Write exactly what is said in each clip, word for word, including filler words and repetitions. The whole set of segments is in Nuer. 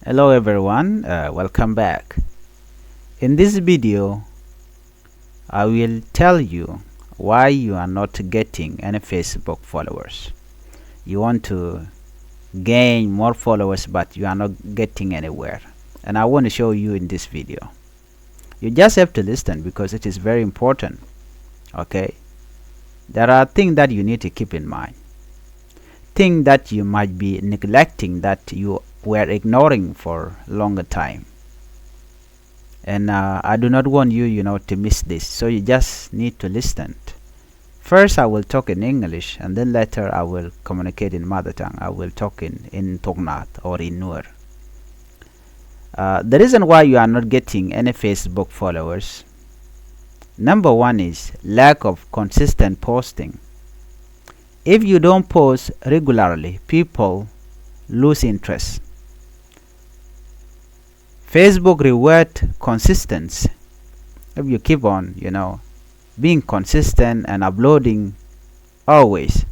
Hello everyone, uh, welcome back. In this video, I will tell you why you are not getting any Facebook followers. You want to gain more followers, but you are not getting anywhere. And I want to show you in this video. You just have to listen because it is very important. Okay? There are things that you need to keep in mind. Things that you might be neglecting, that you were ignoring for a longer time. And uh, I do not want you, you know, to miss this. So you just need to listen. First, I will talk in English, and then later I will communicate in mother tongue. I will talk in, in Toknath or in Nuer. Uh, the reason why you are not getting any Facebook followers, number one is lack of consistent posting. If you don't post regularly, people lose interest. Facebook reward consistency. If you keep on, you know, being consistent and uploading always,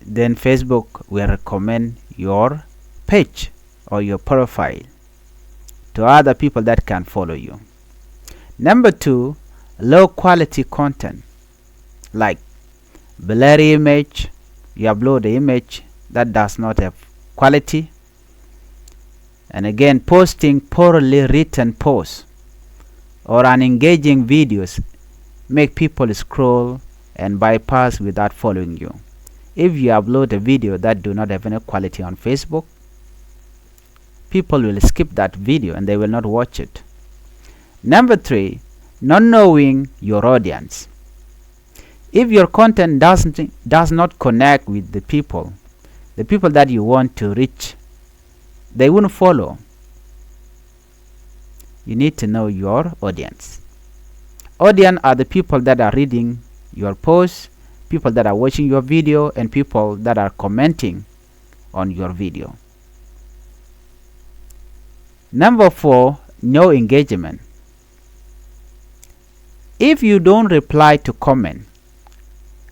then Facebook will recommend your page or your profile to other people that can follow you. Number two, low quality content, like blurry image. You upload the image that does not have quality. And again, posting poorly written posts or unengaging videos make people scroll and bypass without following you. If you upload a video that do not have any quality on Facebook, people will skip that video and they will not watch it. Number three, not knowing your audience. If your content doesn't, does not connect with the people, the people that you want to reach, they won't follow. You need to know your audience. Audience are the people that are reading your posts, people that are watching your video, and people that are commenting on your video. Number four, no engagement. If you don't reply to comment,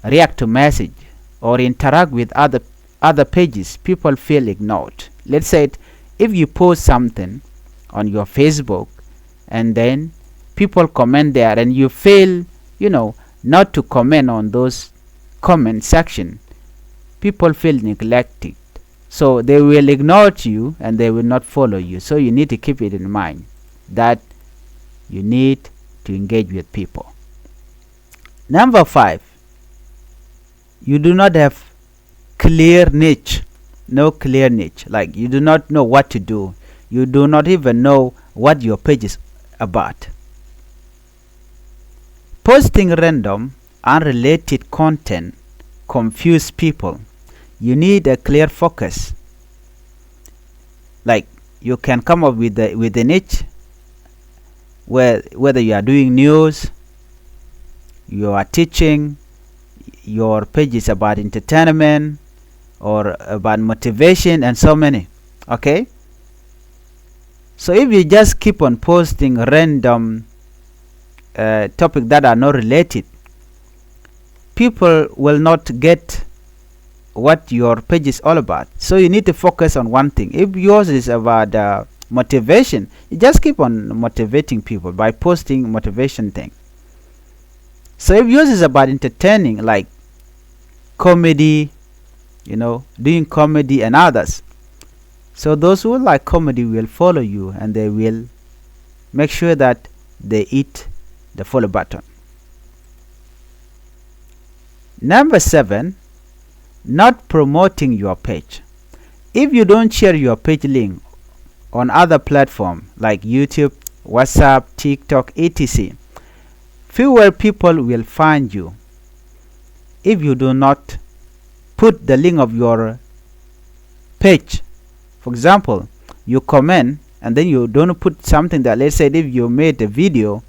react to message, or interact with other, other pages, people feel ignored. Let's say, if you post something on your Facebook and then people comment there and you fail, you know, not to comment on those comment section, people feel neglected. So they will ignore you and they will not follow you. So you need to keep it in mind that you need to engage with people. Number five, you do not have clear niche. No clear niche. Like, you do not know what to do. You do not even know what your page is about. Posting random, unrelated content confuse people. You need a clear focus. Like, you can come up with a, with a niche, where, whether you are doing news, you are teaching, your page is about entertainment or about motivation and so many. Okay? So if you just keep on posting random uh, topic that are not related, people will not get what your page is all about. So you need to focus on one thing. If yours is about uh, motivation, you just keep on motivating people by posting motivation thing. So if yours is about entertaining, like comedy, you know, doing comedy and others, so those who like comedy will follow you and they will make sure that they hit the follow button. Number seven, not promoting your page. If you don't share your page link on other platform like YouTube, WhatsApp, TikTok, et cetera, fewer people will find you if you do not put the link of your page. For example, you comment and then you don't put something that, let's say, if you made a video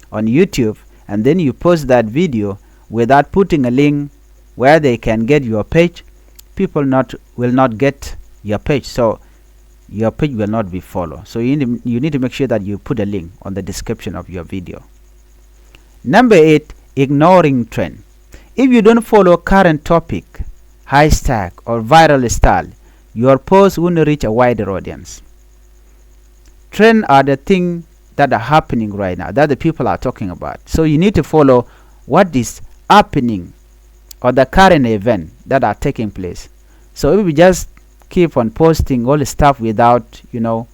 on YouTube and then you post that video without putting a link where they can get your page, people not will not get your page. So your page will not be followed. So you need, to, you need to make sure that you put a link on the description of your video. Number eight, ignoring trend. If you don't follow current topic, hashtag, or viral style, your post won't reach a wider audience. Trend are the thing that are happening right now, that the people are talking about. So you need to follow what is happening or the current event that are taking place. So if you just keep on posting all the stuff without, you know,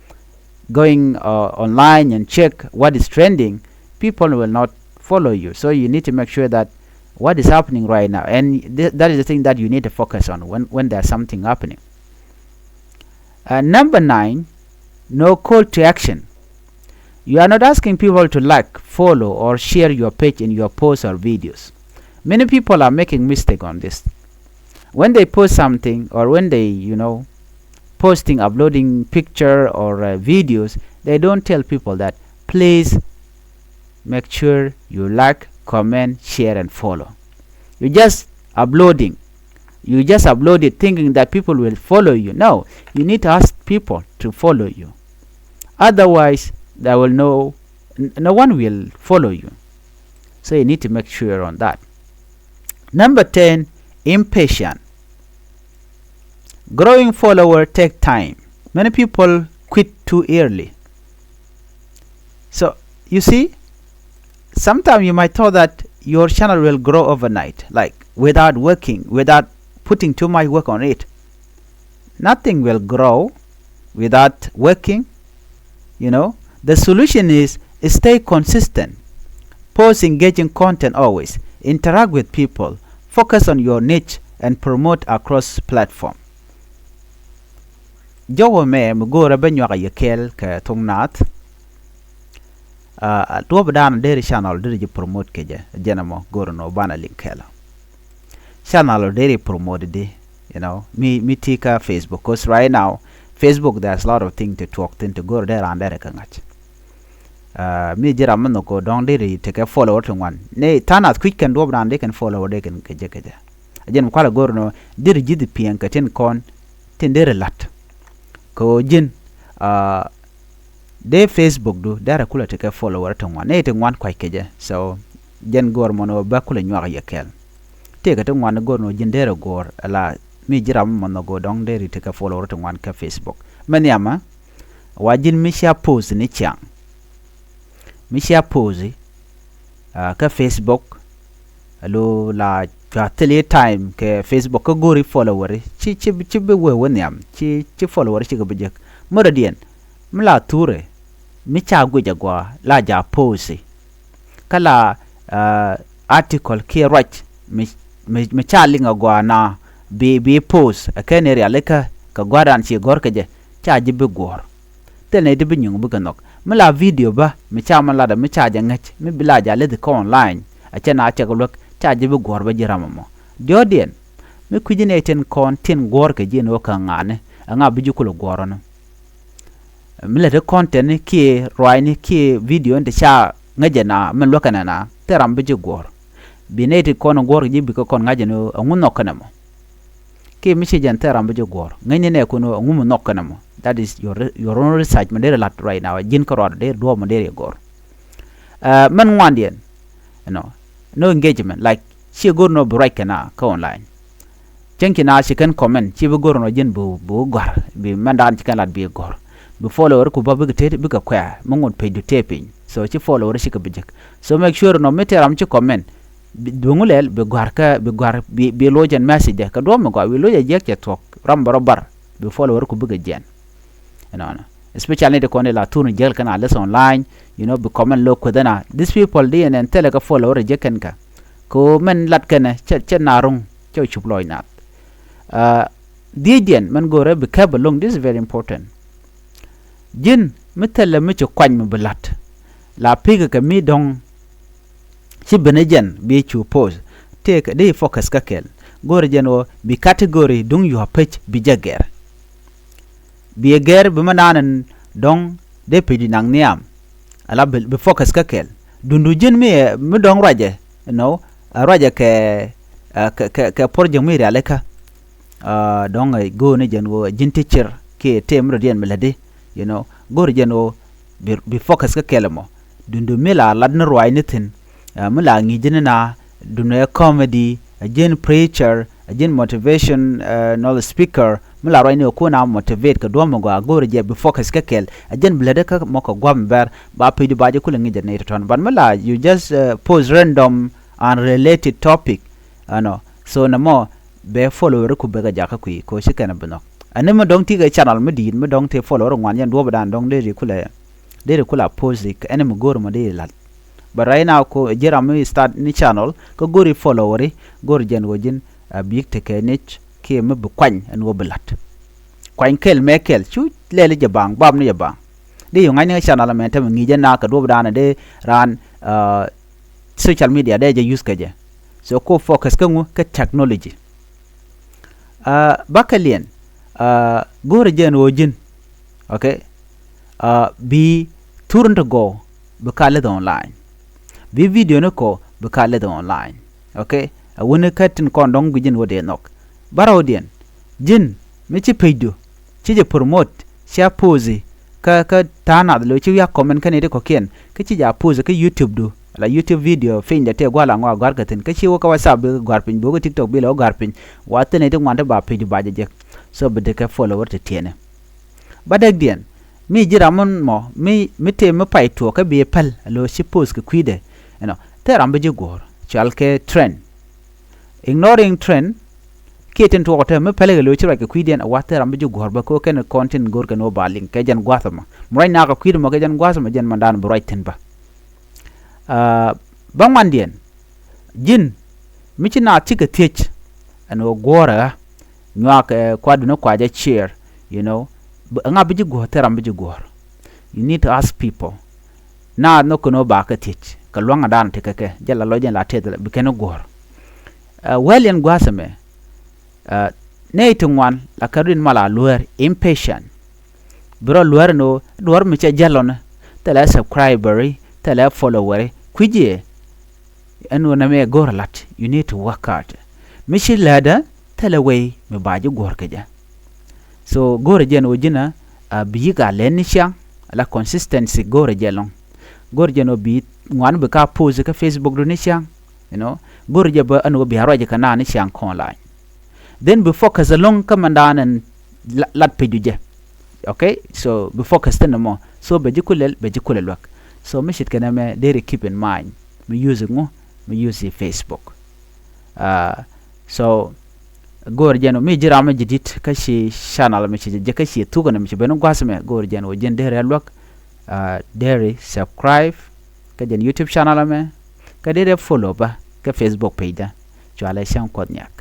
going uh, online and check what is trending, people will not follow you. So you need to make sure that what is happening right now, and th- that is the thing that you need to focus on when, when there's something happening. Uh, number nine, no call to action. You are not asking people to like, follow, or share your page in your posts or videos. Many people are making mistake on this. When they post something, or when they, you know, posting, uploading picture or uh, videos, they don't tell people that, please make sure you like, comment, share, and follow. You just uploading. You just upload it thinking that people will follow you. No, you need to ask people to follow you. Otherwise, there will no, n- no one will follow you. So you need to make sure on that. Number ten, impatient. Growing follower take time. Many people quit too early. So you see, sometimes you might thought that your channel will grow overnight, like without working, without putting too much work on it. Nothing will grow without working. You know, the solution is stay consistent. Post engaging content always. Interact with people. Focus on your niche and promote across platform. Jɔwä mɛ mi go̱o̱rä bä nyuak a yɛ kɛɛl kɛ thok naath. Duɔp dan deri channel deri ji̱ promote kɛ jɛ, jɛn ɛmɔ go̱o̱rä nɔ banɛ liŋ kɛɛl. Channel deri promote di, you know, mi mi ti kä Facebook, 'cause right now Facebook there's a lot of thing ti tuɔk thin ti go̱o̱rä deri an deri kä ŋa̱c. Mi ji̱ ram mi nhɔk go̱o̱r dɔ̱ŋ deri tekɛ follower ti ŋuan. Ni tha̱a̱ŋ nath kui̱c kɛn duɔp dan di kɛn follower di kɛn kɛ jɛ kɛ jɛ. A jɛn mi kualɛ go̱o̱r nɔ deri ji̱ dhi piɛŋ kɛ tin kɔn tin deri la̱t. Kɛ ɣöö ji̱n dee Facebook du derɛ kulɛ tekɛ follower ti ŋuan, ni ti ŋuan kua̱c kɛ jɛ. So jɛn go̱o̱r mɔnɔ bä kulɛ nyuak yɛ kɛɛl. Tëëkɛ ti ŋuan go̱o̱r nɔ ji̱n derɛ go̱o̱r ala mi ji̱ ram mɔnɔ go̱o̱r dɔ̱ŋ deri tekɛ follower ti ŋuan kä Facebook. Mɛ nhiamä wa ji̱n mi cia post ni ciaŋ. Mi cia post kä Facebook. Lo la cua thil i̱ time kɛ Facebook kä go̱ri follower ci ci ci bi wee wä nhiam ci ci follower ci kɛ bi jek. Märä diɛn mi la thurɛ mi ca guic agua la ja post. Kä la article kiɛ ruac mi mi mi ca liŋ agua na bi bi post ɛ kɛn i̱ rialikä kɛ gua̱ran ci gɔ̱r kɛ jɛ ca ji̱ bi guɔ̱ɔ̱r. Thil nɛy ti bi nyuŋ bikɛ nhɔk mi la video bä mi ca mi latdä mi ca jɛ ŋäc mi bi la ja leth kä online. A cɛ na cɛ kɛ luäk ca ji̱ bi guɔ̱ɔ̱r bä ji̱ ram ɛmɔ. Diɔ̱ɔ̱diɛn mi kui̱ci nɛy tin kɔn tin guɔ̱ɔ̱r kɛ ji̱ ni wä kä ŋa̱a̱ni ɛŋa bi ji̱ kulɛ guɔ̱ɔ̱r ɔni. Mi lät i̱ content ni kiɛ ruaacni kiɛ video ni ti ca ŋäcɛ na min luäkɛ nɛ na thil ram bi ji̱ guɔ̱ɔ̱r. Bi nɛy ti kɔn guɔ̱ɔ̱r kɛ ji̱ bikɛ kɔn ŋa̱cɛ ni ɛŋu nhɔk kɛn ɛmɔ. Kiɛ mi ci jɛn thil ram bi ji̱ guɔ̱ɔ̱r ŋäcni nɛ kun ɛŋu mi nhɔk kɛn ɛmɔ. That is your your own research mi deri lat right now ji̱n kä ruaadɔ deri duɔ̱ɔ̱p mi deri gɔ̱ɔ̱r. Mɛn ŋuandiɛn, you know, no engagement, like ciɛ go̱r nɔ bi ruac kɛn a kä online. Cäŋ ci na ci kɛn comment ci bi go̱r nɔ ji̱n bi bi gɔ̱r bi mɛn daan ci kɛn lat bi gɔ̱r. Bi follower ku bä bikɛ tet bikɛ kuɛ̈ɛ̈ mi ŋut page du tëë piny. So ci follower ci kɛ bi jek. So make sure nɔ mi tëë ram ci comment bi duŋ lɛl bi gɔ̱r kä bi gɔ̱r bi bi loc ɛn message dɛ kɛ duɔ̱m mi gɔaa bi loc ɛ jiɛk cɛ thuɔ̱k ram bä rɔ bar bi follower ku bikɛ jiɛn. Ɛnɔnɔ especially ni ti kɔn ila thun jek kɛn a leth online. You know bi comment lo kueth ɛn a these people di ɛn ɛn thilɛ kɛ follower jek kɛn kä. Kɛ ɣöö mɛn lat kɛnɛ cɛ cɛ na ruŋ cɛ cup lɔc nath. Dhiecdiɛn mɛn go̱rɛ bi kɛp ɛlɔ̱ŋ, this is very important. Ji̱n mi thilɛ mi ci kuany mi bi la̱t la pikɛ kɛ mi dɔ̱ŋ. Ci ben ɛ jɛn bi cu post tëëkɛ di focus kä kɛl. Go̱rɛ jɛn ɣöö bi category duŋ yua̱ pec bi jɛ gɛr. Bi ɛ gɛr bi mi naan ɛn dɔ̱ŋ dee pec di naŋ nhiam. Ala bi focus kä kɛl. Dundu ji̱n mi ɛ mi dɔ̱ŋ ruacɛ, you know, ruacɛ kɛ kɛ kɛ project mi rialikä. Dɔ̱ŋ ɛ go̱o̱ni jɛn ɣöö ji̱n ti cir kiɛ tëë mi rɔ diɛn mi lätdi, you know, go̱o̱ri jɛn ɣöö bi bi focus kä kɛl ɛmɔ. Dundu mi la lat ni ruaacni thi̱n, mi la ŋi̱i̱cni na, dunɛ comedy, ɛ ji̱n preacher, Ɛ ji̱n motivation, uh, nɔ speaker mi la ruacni kɛ kun a motivate kɛ duɔ̱m mi gɔaa, go̱o̱rɛ jɛ bi focus kä kɛl. Ɛ ji̱n bi lätdä kä mɔ kɛ gua̱a̱p mi bɛr ba page du ba jɛ kulɛ ŋi̱c jɛ nɛy tɔ̱tɔ̱n. But mi la you just, uh, post random unrelated topic, ɛnɔ, so nɛ mɔ bɛ follower ku bɛ kɛ jakä kui̱ kɛ ci kɛn bi nhɔk. Ɛn ni mi dɔ̱ŋ ti kɛ channel mi di̱i̱t mi dɔ̱ŋ ti follower ŋuan jɛn duɔ̱ɔ̱p dan dɔ̱ŋ deri kulɛ, deri kulɛ post ri ɛn ni mi go̱o̱r mɔ deri la̱t. But right now ko ji̱ ram mi start ni channel kä go̱o̱ri follower ri, go̱o̱r jɛn wä ji̱n a bi̱i̱k tekɛ nic kiɛ mi bi kuany ɛn wä bi la̱t. Kuany kɛl mɛ kɛl cu lɛli jɛ baŋ, bap ni jɛ baŋ. Di yɔ̱ŋ ŋa̱cni kä channel mɛ tämɛ ŋi̱i̱c ɛn na kɛ duɔ̱p dan di raan, uh, social media dee jɛ use kɛ jɛ. So ko focus kä ŋu kä technology. Uh, bakɛ liɛn, uh, go̱o̱rɛ jɛn ɣöö ji̱n, okay? Uh, bi thur ni ti gɔw bi ka leth online. Bi video ni kɔ bi ka leth online. Okay? A wuni kä tin kɔn dɔ̱ŋ gui̱c ji̱n wä dee nhɔk. Bärɔwdiɛn ji̱n mi ci page du ci jɛ promote, ci a post kä, kä ta̱a̱ nath lo̱ ci wi̱i̱ a comment kä nɛy ti kɔ̱kiɛn kä ci jɛ a post kä YouTube du, la YouTube video piny dɛ tëë gua̱l aŋɔ a gɔ̱a̱r kɛ thi̱n kä ci wä kä WhatsApp bi gɔ̱a̱r piny, bi wä kä TikTok bi lɛ wä gɔ̱a̱r piny. Wa thi̱n nɛy ti ŋuan ti ba page du ba jɛ jek. So bi dee kɛ follower ti tiɛɛni. Bädäkdiɛn mi ji̱ ram mɔ mi, mi tëë mi pay tuɔɔk kä bi päl a lo̱ ci post kɛ kui̱dɛ, you know, thil ram bi ji̱ guɔ̱ɔ̱r cual kɛ trend. Ignoring trend kiɛ tin tuɔɔk te mi päl kɛ lo̱ ci ruac kɛ kui̱diɛn a wa thil ram bi ji̱ guɔ̱ɔ̱r bä kɛ ɣöö kɛn kɔn tin go̱o̱r kɛn ɣöö ba liŋ kɛ jɛn gua̱a̱th ɛmɔ. Mi ruac nakä kui̱d ɛmɔ kɛ jɛn gua̱a̱th ɛmɔ jɛn mandan bi ruac thi̱n bä. Ah, bä ŋuandiɛn ji̱n mi ci naath cikɛ thiec ɛn ɣöö guɔ̱ɔ̱rɛ ɣä nyuak, eh, kuadun ɛ kua jɛ share, you know, ŋa bi ji̱ guɔ̱ɔ̱r, thil ram bi ji̱ guɔ̱ɔ̱r. You need to ask people. Naath nhɔk kɛn ɣöö ba kɛ thiec kɛ lua̱ŋ a da̱a̱n ti kɛ kɛ jɛ la lɔc jɛn la tɛth bi kɛn guɔ̱ɔ̱r. Eh, wäl yɛn gua̱a̱th ɛmɛ, eh, nɛy ti ŋuan la kɛ rin mal a lueer, impatient. Bi rɔ lueer ɛn ɣöö duɔ̱ɔ̱r mi cɛ jäl ɔni, thilɛ subscriber, thilɛ follower, kui̱c yɛ. Ɛn ɣöö nɛmɛ go̱o̱r la̱t, you need to work hard. Mi ci läätdä thilɛ way mi ba ji̱ guɔ̱ɔ̱r kɛ jɛ. So go̱o̱rɛ jɛn ɣöö ji̱n a, a bi yi̱k a lɛn ni ciaŋ, la consistency go̱o̱rɛ jɛ lɔ̱ŋ. Go̱o̱rɛ jɛn ɣöö bi ŋuan bi ka post kä Facebook du ni ciaŋ, you know. Go̱o̱rɛ jɛ bä ɛn ɣöö bi a ruac kɛ naath ni ciaŋ kɔn la̱ny. Then bi focus ɛlɔ̱ŋ kä mɛn da̱a̱n ɛn la-, lat page du jɛ. Okay? So bi focus thi̱n ɛmɔ. So bɛ ji̱ kulɛ, bɛ ji̱ kulɛ luäk. So mi ce̱tkɛ nɛmɛ deri keep in mind. Mi use ŋu, mi use Facebook. Ah, so go̱o̱r jɛn mi ji̱ ram mi ji̱ di̱t kä ci channel mi ci jɛ kä ci thuk ɛn mi ci ben gua̱a̱th mɛ, go̱o̱r jɛn wä ji̱n deri a luäk, ah, deri subscribe kä jɛn YouTube channel mɛ, kä deri follow bä kä Facebook page dä. Cualɛ cäŋ Kuɔth Nyak.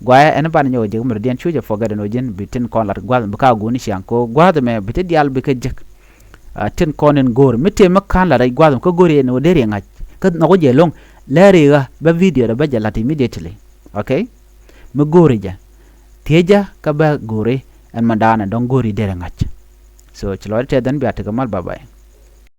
Guayɛ ɛn ban nyɔk jek mɛr diɛn cucɛ forget ɛn wä ji̱n bi tin kɔn lat gua̱th bi ka gun ciaŋ ko gua̱th mɛ bi ti dial bi kɛ jek. Ah, tin kɔn in go̱o̱r mi tëë mi ka̱n lat rɛc gua̱th mɛ kä go̱o̱r yɛn wä deri ŋa̱c kä nhɔk jɛ lo̱ŋ lɛri ɣä bä video dɛ bä jɛ lat immediately. Okay? Mi go̱o̱ri jɛ thiecä kä bä go̱o̱ri ɛn mɛ daanɛ dɔ̱ŋ go̱o̱ri deri ŋa̱c. So ci lɔcdä tɛth ɛn bia tekɛ mal, bye bye.